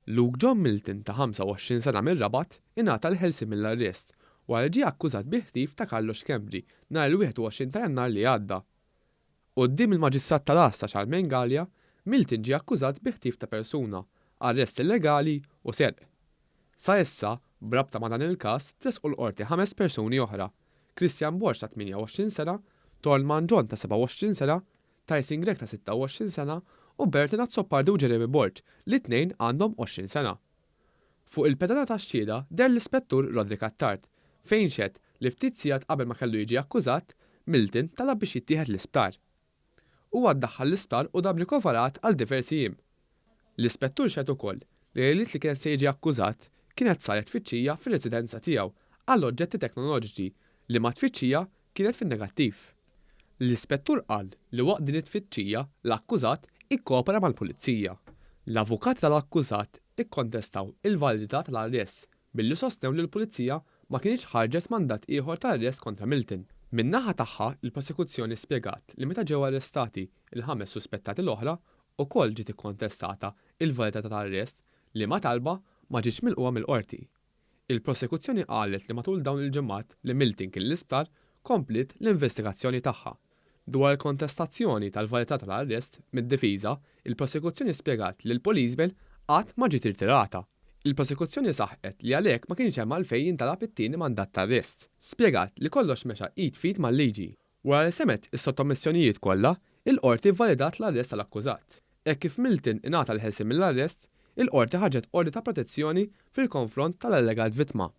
Luke John Milton ta' 25 sena mir-Rabat ingħata l-ħelsien mill-arrest wara li ġie akkużat bi ħtif ta' Carlo Schembri nhar il-21 ta' Jannar li għadda. Quddiem il-Maġistrat tal-Għassa Charmaine Galea, Milton ġie akkużat bi ħtif ta' persuna, arrest illegali u serq. Sa issa, b'rabta ma' dan il-każ tressqu l-Qorti ħames persuni oħra, Christian Borg ta' 28 sena, Torn Mangion ta' 27 sena, Tyson Grech ta' 26 sena u Burton Azzopardi u Jeremy Borg li t-tnejn għandhom 20 sena. Fuq il-pedana tax-xhieda deher l-Ispettur Roderick Attard fejn xehed li ftit sigħat qabel ma kellu jiġi akkużat, Milton talab biex jittieħed l-isptar. Huwa ddaħħal l-isptar u dam rikoverat għal diversi jiem. L-Ispettur xehed ukoll li lejliet li kienet se jiġi akkużat kienet saret tfittxija fir-residenza tiegħu għal oġġetti teknoloġiċi liema tfittxija kienet fin-negattiv. L-Ispettur qal li waqt din it-tfittxija l-akkużat ikkopera mal-Pulizija. L-avukati tal-akkużat ikkontestaw il-validità tal-arrest billi sostnew li l-Pulizija ma kinitx ħarġet mandat ieħor ta' arrest kontra Milton. Min-naħa tagħha l-Prosekuzzjoni spjegat li meta ġew arrestati l-ħames suspettati l-oħra ukoll ġiet ikkontestata il-validità tal-arrest liema talba ma ġietx milqugħa mill-Qorti. Il-Prosekuzzjoni qalet li matul dawn il-ġimgħat li Milton kien l-isptar kompliet l-investigazzjoni tagħha. Dwar il-kontestazzjoni tal-validità tal-arrest mid-difiża, il-Prosekuzzjoni spjegat li l-police bail qatt ma ġiet irtirata. Il-Prosekuzzjoni saħqet li għalhekk ma kienx hemm għalfejn jintalab it-tieni mandat t'arrest. Spjegat li kollox mexa id f'id mal-liġi. Wara li semgħet is-sottomissjonijiet kollha, il-Qorti vvalidat l-arrest tal-akkużat. Hekk kif Milton ingħata l-ħelsien mill-arrest, il-Qorti ħarġet ordni ta' protezzjoni fil-konfront tal-allegat vittma.